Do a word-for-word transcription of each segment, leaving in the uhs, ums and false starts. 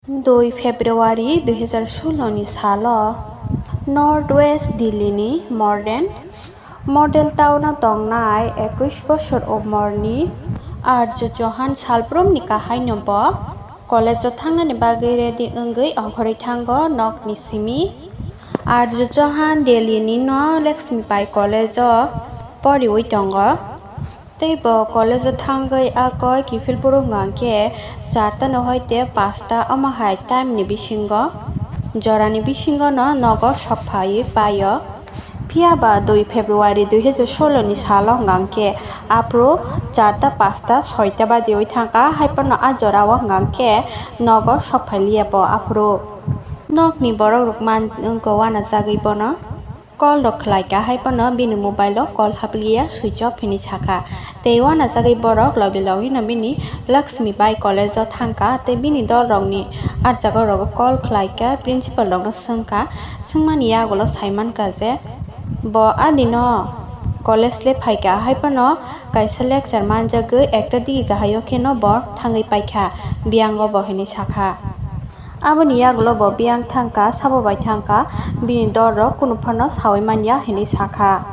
Dui February dui hazar solo ni salo North West Delhi ni Modern Model Town o tongnai ekush bosor umor ni Arju Chauhan salbrum ni kahai no bo college o thangnani bagwi ready wngwi ongkhorwi thango nok ni simi. Arju Chauhan Delhi ni no Lakshmi Bai college o poriwi tongo. Tei bo college o thangwi a koi kiphilphuru hwnkha khe charta ni hoite pasta omo hai time ni bisingo, jora ni bisingo no nogo sok phaiwi pai o. Phiya ba dui February dui hazar solo ni salo hwnkha khe aphuru charta pasta soita bajiwi thangkha, hai phano a jora o hwnkha khe nogo sok phai liya bo aphuru. Nok ni borok rok man wngkha uanajagwi bono. Call rok khlai kha, hai phano bini mobile o call hapliya, switch off hinwi sakha. Tei uanajagwi borok logi logi no bini Lakshmi Bai college o thangkha, tei bini dol rok ni ah jaga rogo call khlai kha, principal rok no swngkha. Swngmani yagulo saimankha je bo ani no college le phaikha, hai phano kaisa lecture manjagwi ekta digi kahai o kheno bo thangwi paikha, biyang o bo hinwi sakha. Aboni yagulo bo biyang thangkha, sabo bai thangkha, bini dol rok kunu phano sawi manya hinwi sakha.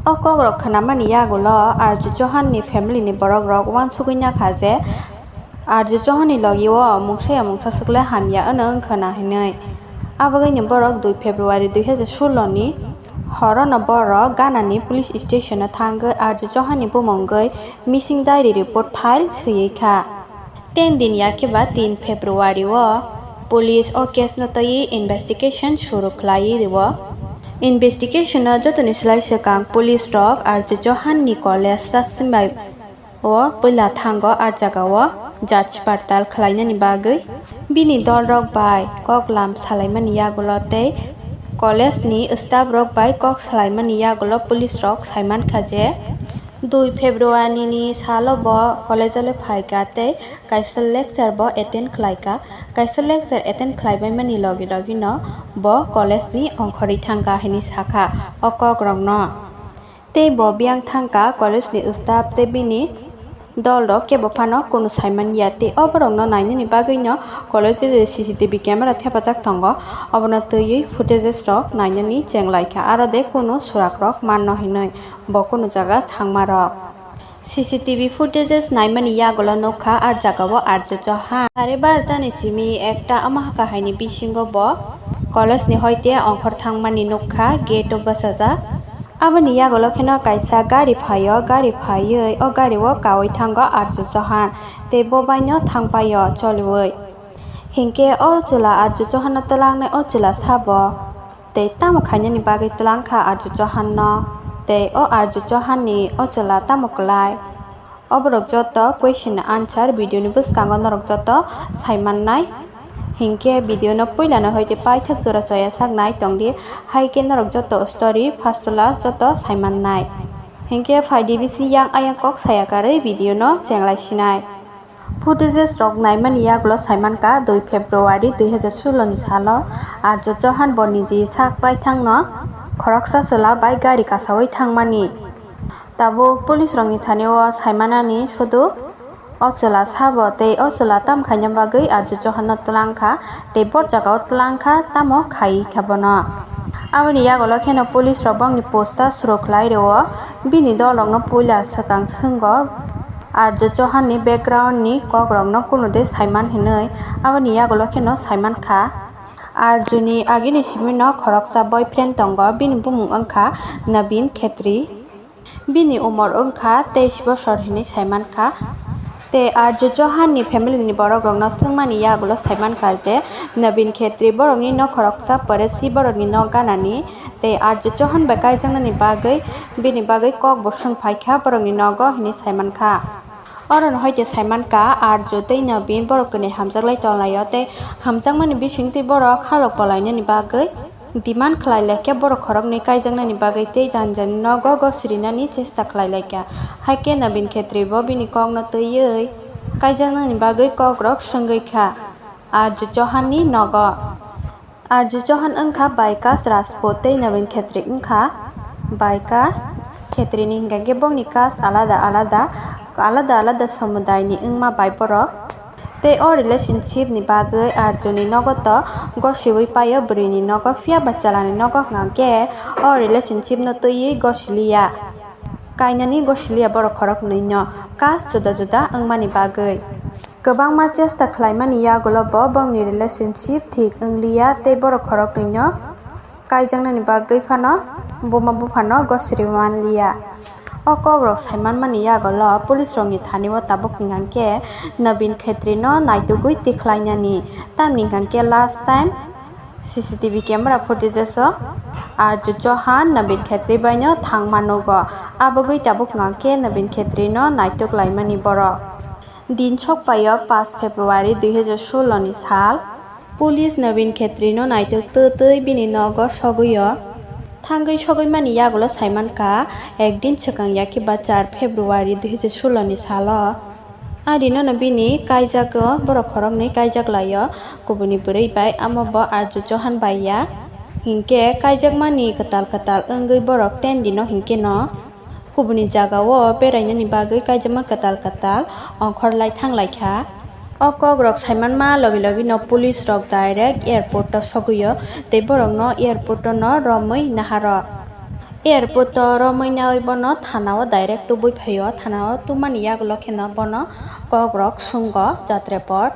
O kok rok khnamani yagulo Arju Chauhan ni family ni borok rok uansugwi nakha je Arju Chauhan ni logi o mungsa ya mungsa swkle hamya wno wngkha na hinwi. Abagwi ni borok dui February dui hazar solo ni horo no borok Ghana ni police station o thangwi Arju Chauhan ni bumungwi missing diary report file swiwi kha. Ten din ya khe ba tin February o police o case no twiwi investigation suru khlaiwi rwo. Investigation o jotoni slai swkang police rok Arju Chauhan ni college Saksimbai o puila thango ah jaga o jach partal khlainani bagwi. Bini dol rok bai kok lam salaimani yagulo tei college ni staff rok bai kok salaimani yagulo police rok saimankha je dui February ni salo bo college o le phaikha tei kaisa lecture bo attend khlaikha. Kaisa lecture attend khlaibaimani logi logi no bo college ni ongkhorwi thangkha hinwi sakha o kok rok no. Tei bo biyang thangkha college ni staff tei bini dol rok kebo phano kunu saimanya tei o borok no nainani bagwi no college o je C C T V camera thepajak tongo, obono twiwi footages rok nainani chenglaikha aro de kunu surak rok manno hinwi. Bo kunu jaga thangma rok. C C T V footages naimani yagulo nukha ah jaga o Arju Chauhan sare barota ni simi ekta ama kahai ni bisingo bo college ni hoite ongkhor thangmani nukha gate o bwsajak. Aboni yagulo kheno kaisa gari phaio, gari phaiwi o gari o kawi thango Arju Chauhan tei bo bai no thangpaio choliwi. Hinkhe o chwla Arju Chauhan no twlangnai o chwla sabo. Tei tamo khainani bagwi twlang kha Arju Chauhan no? Tei o Arju Chauhan ni o chwla tamo kwlai? O borok joto question ni answer video ni bwskango norok joto sai mannai. Hinkhe video no puila no hoite paithak jora choya sak nai tongdi. Hai khe norok joto story first to last joto sai mannai. Hinkhe phaidi bisi yang ayang kok saya karwi video no chenglai sinai. Footages rok naimani yagulo saimankha dui February dui hazar solo ni salo Arju Chauhan bo niji sak baithang no khoroksa chwla bai gari kasawi thangmani. Tabuk police rokni thani o saimanani sudu o chwla sabo tei o chwla tam khaina bagwi Arju Chauhan no twlang kha tei bor jaga o twlang kha tamo khai kha bono. Aboni yagulo kheno police rok bongni posta suru khlai rwo bini dol rok no puila swkang swngo. Arju Chauhan ni background ni kok rok no kunu de saiman hinwi aboni yagulo kheno saiman kha. Arju ni agini simi no khoroksa boyfriend tongo, bini bumung wngkha Nabin Khetri. Bini umor wngkha teis bosor hinwi saiman kha. Tei Arju Chauhan ni family ni borok rok no swngmani yagulo saiman kha je Nabin Khetri borok ni no khoroksa pore si borok ni no gana ni. Tei Arju Chauhan bai kaijaknani bagwi bini bagwi kok bo swng phaikha borokni nogo hinwi saimankha. Oro no hoite saimankha Arju tei Nabin borok kwnwi hamjaklai tonglaio tei hamjakmani bisingtwi borok halok polainani bagwi demand khlai laikha, borok khoroknwi kaijaknani bagwi tei jani jani nogo gosirinani chesta khlai laikha. Haikhe Nabin Khetri bo bini kokno twiwi kaijaknani bagwi kokrok swngwi kha Arju Chauhan ni nogo. Arju Chauhan wngkha Bikas Rajput tei Nabin Khetri wngkha Bikas Khetri ni, hinkha khe bongni caste alada alada, alada alada somudai ni wngma bai borok. Tei o relationship ni bagwi Arjuni nogo to gosiwi paio bwrwini nogo, phiya ba chalani nogo hwnkha khe o relationship no twiwi gosiliya. Kainani gosiliya borok khoroknwi no kas juda juda wngmani bagwi. Kwbangma chesta khlaimani yagulo bo bongni relationship thik wngliya tei borok khoroknwi no kaijaknani bagwi phano buma buphano gosiri manliya. O kokrok saimanmani yagulo police rokni thani o tabuk hwnkha khe Nabin Khetri no naitugwi tikhlainani, tamni hwnkha khe last time C C T V camera footage o Arju Chauhan Nabin Khetri bai no thangma nugo, abogwi tabuk hwnkha khe Nabin Khetri no naituk laimani borok. Din sokpaio paanch February dui hajar solo ni sal. Police Nabin Khetri no naituk twi twi bini nogo sogwio. Thangwi sogwi mani yagulo saimankha, ekdin swkang yakhe ba char February dui hajar solo ni salo. Ari no bini kaijago, borok khoroknwi kaijak laio, kubuni bwrwi bai, amo bo Arju Chauhan bai ya. Hinkhe kaijakmani kwtal kwtal wngwi borok ten dino hinkhe no kubuni jagao berainani bagwi kaijakma kwtal kwtal ongkhorlai thanglaikha. O kokrok saimanma logi logi no police rok direct airport o sogwio tei borokno airport o no romwi naharo. Airport o romwi naui bono thana o direct tubui phaio, thana o tubmani yagulo kheno bono kokrok sungo jat report.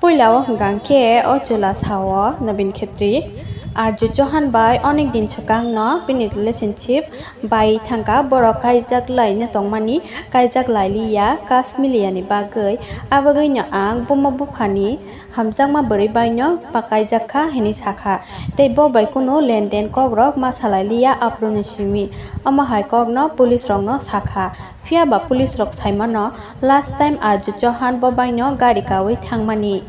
Puila o hwnkha khe o chwla sao Nabin Khetri, Arju Chauhan bai onek din swkang no bini relationship bai thangkha, borok kaijak lai no tongmani, kaijak lai liya, kas miliya ni bagwi, abagwi no ang buma buphani hamjakma bwrwi bai no pakaijak kha hinwi sakha, tei bo bai kunu lenden kokrok ma salai liya aphuru ni simi, omo hai kok no police rok no sakha. Phiya ba police rok sai mano, last time Arju Chauhan bo bai no gari kaui thangmani.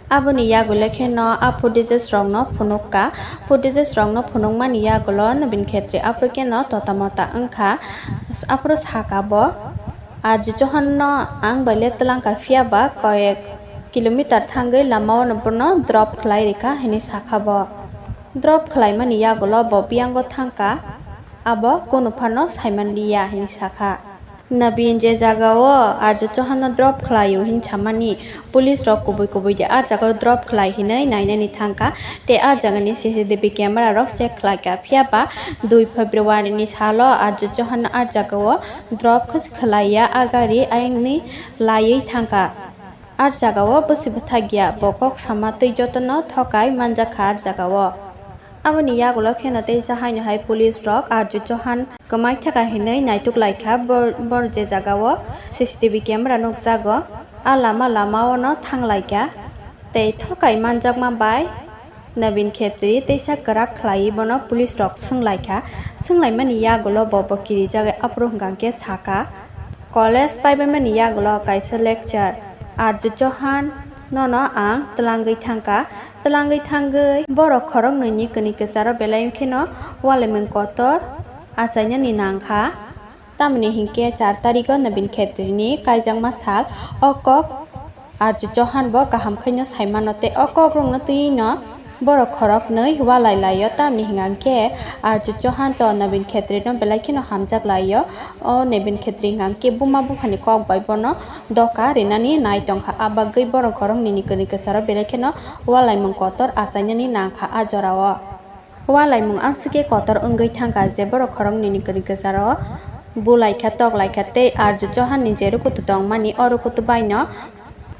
Aboni yagulo kheno a footages rokno phunukka. Footages rokno phunukmani yagulo Nabin Khetri aphuru kheno tota mota wngkha. Aphuru saka bo, "Arju Chauhan no ang bai le twlangkha, phiya ba koyek kilometer thangwi lama o no bono drop khlai rikha," hinwi sakha bo. Drop khlaimani yagulo bo biyango thangkha, abo kunu phano saiman liya hinwi sakha. Nabin je jagao Arju Chauhan no drop khlaio hin samani, police rok kubui kubui de ar jagao drop khlai hinwi nainani thangkha, tei ar jagani C C T V camera rok check khlaikha, phiya ba dui February ni salo Arju Chauhan no ar jagao drop khlaiya, a gari ayangni laiwi thangkha. Ar jagao bwswi bwthakya, bo kok sama twi jotono thokai manjakha ar jagao. Aboni yagulo kheno teisa haino hai police rok Arju Chauhan kwmai thaka hinwi naituk laikha, bor, bor je jagao C C T V camera nukjago, a lama lamao no thanglaikha tei thokai manjakma bai Nabin Khetri teisa kwrak khlaiwi bono police rok swnglaikha. Swnglaimani yagulo bo, bo kirijagwi aphuru hwnkha khe sakha, "College paibaimani yagulo kaisa lecture, Arju Chauhan nono ang twlangwi thangkha. Twlangwi thangwi borok khoroknwi ni kwnwi kwcharo belai kheno ualaimung kotor achainani nangkha." Tamni hinkhe char tarigo Nabin Khetri ni kaijakma sal o kok Arju Chauhan bo kaham khaino saimano tei o kokrokno twiwi no borok khoroknwi walai laio, tamni hwnkha khe Arju Chauhan to Nabin Khetri no belai kheno hamjak laio. O Nabin Khetri hwnkha khe buma buphani kok bai bono doka rinani nai tongkha, a bagwi borok khoroknwi ni kwnwi kwcharo belai kheno walaimung kotor achainani nangkha a jorao. Walaimung amsike kotor wngwi thangkha je borok khoroknwi ni kwrwi kwcharo bulaikha, toklaikha tei Arju Chauhan ni je rukutu tongmani o rukutu bai no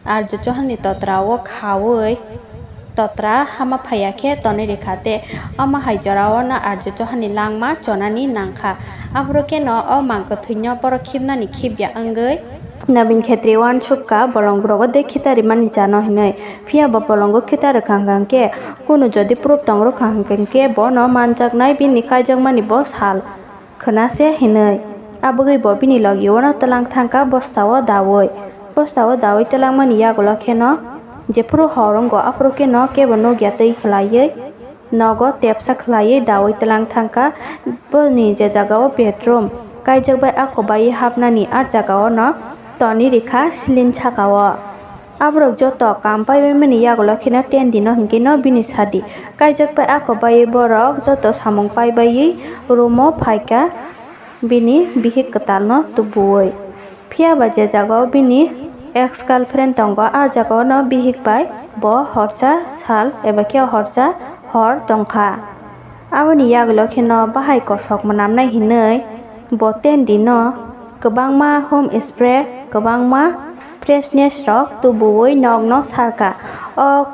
Arju Chauhan ni totra o khaui totra hama phaiya khe tonwi rikha tei omo hai jorao no Arju Chauhan ni langma chonani nangkha. Aphuru khe no o mang kwthwi no borok khibnani khibya wngwi Nabin Khetri uansukha bolongrogo de khita rimani chano hinwi. Phiya ba bolongo khita rwkha hwnkha khe, kunu jodi proof tong rwkha hwnkha khe, bono manjaknai bini kaijakmani bo sal khwna se hinwi. Abagwi bo bini logi uano twlang thangkha bostao daui. Bostao daui twlangmani yagulo kheno jephuru hor wngo aphuru kheno kebo nukya twi khwlaiwi. Nogo tepsa khwlaiwi daui twlang thangkha. Boni je jagao bedroom kaijak bai ako baiwi hapnani, ah jagao no tonwi rikha ceiling sakao. Aborok joto kam paibaimani yagulo kheno tendi no hinkhe no bini sadi kaijak bai ako baiwi borok joto samung paibaiwi room o phaikha bini bihik kwtal no tubuwi. Phiya ba je jagao bini ex girlfriend tongo, a jagao no bihik bai bo horsa sal eba khe horsa hor tongkha. Aboni yagulo kheno bahai kosok mwnamnai hinwi bo ten dino kwbangma home spray, kwbangma freshness rok tubuwi nokno sarkha. O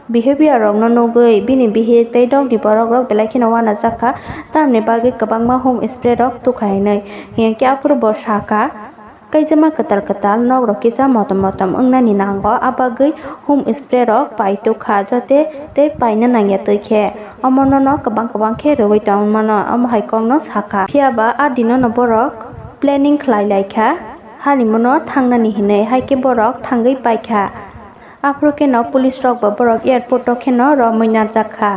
behavior rokno nugwi bini bihik tei nokni borok rok belai kheno uanajak kha, tamni bagwi kwbangma home spray rok tukha hinwi. Hinkhe aphuru bo sakha, kaijama kwtal kwtal nok rok kisa motom motom wngnani nango, a bagwi home spray rok pai tukha, jote tei paina nangya twi khe omono no kwbang kwbang khe rwui tong mano, omo hai kokno sakha. Phiyaba a dinono borok planning khlai laikha, halimono thangnani hinwi, haikhe borok thangwi paikha. Aphuru kheno police rok bo borok airport o kheno romwi narwkha.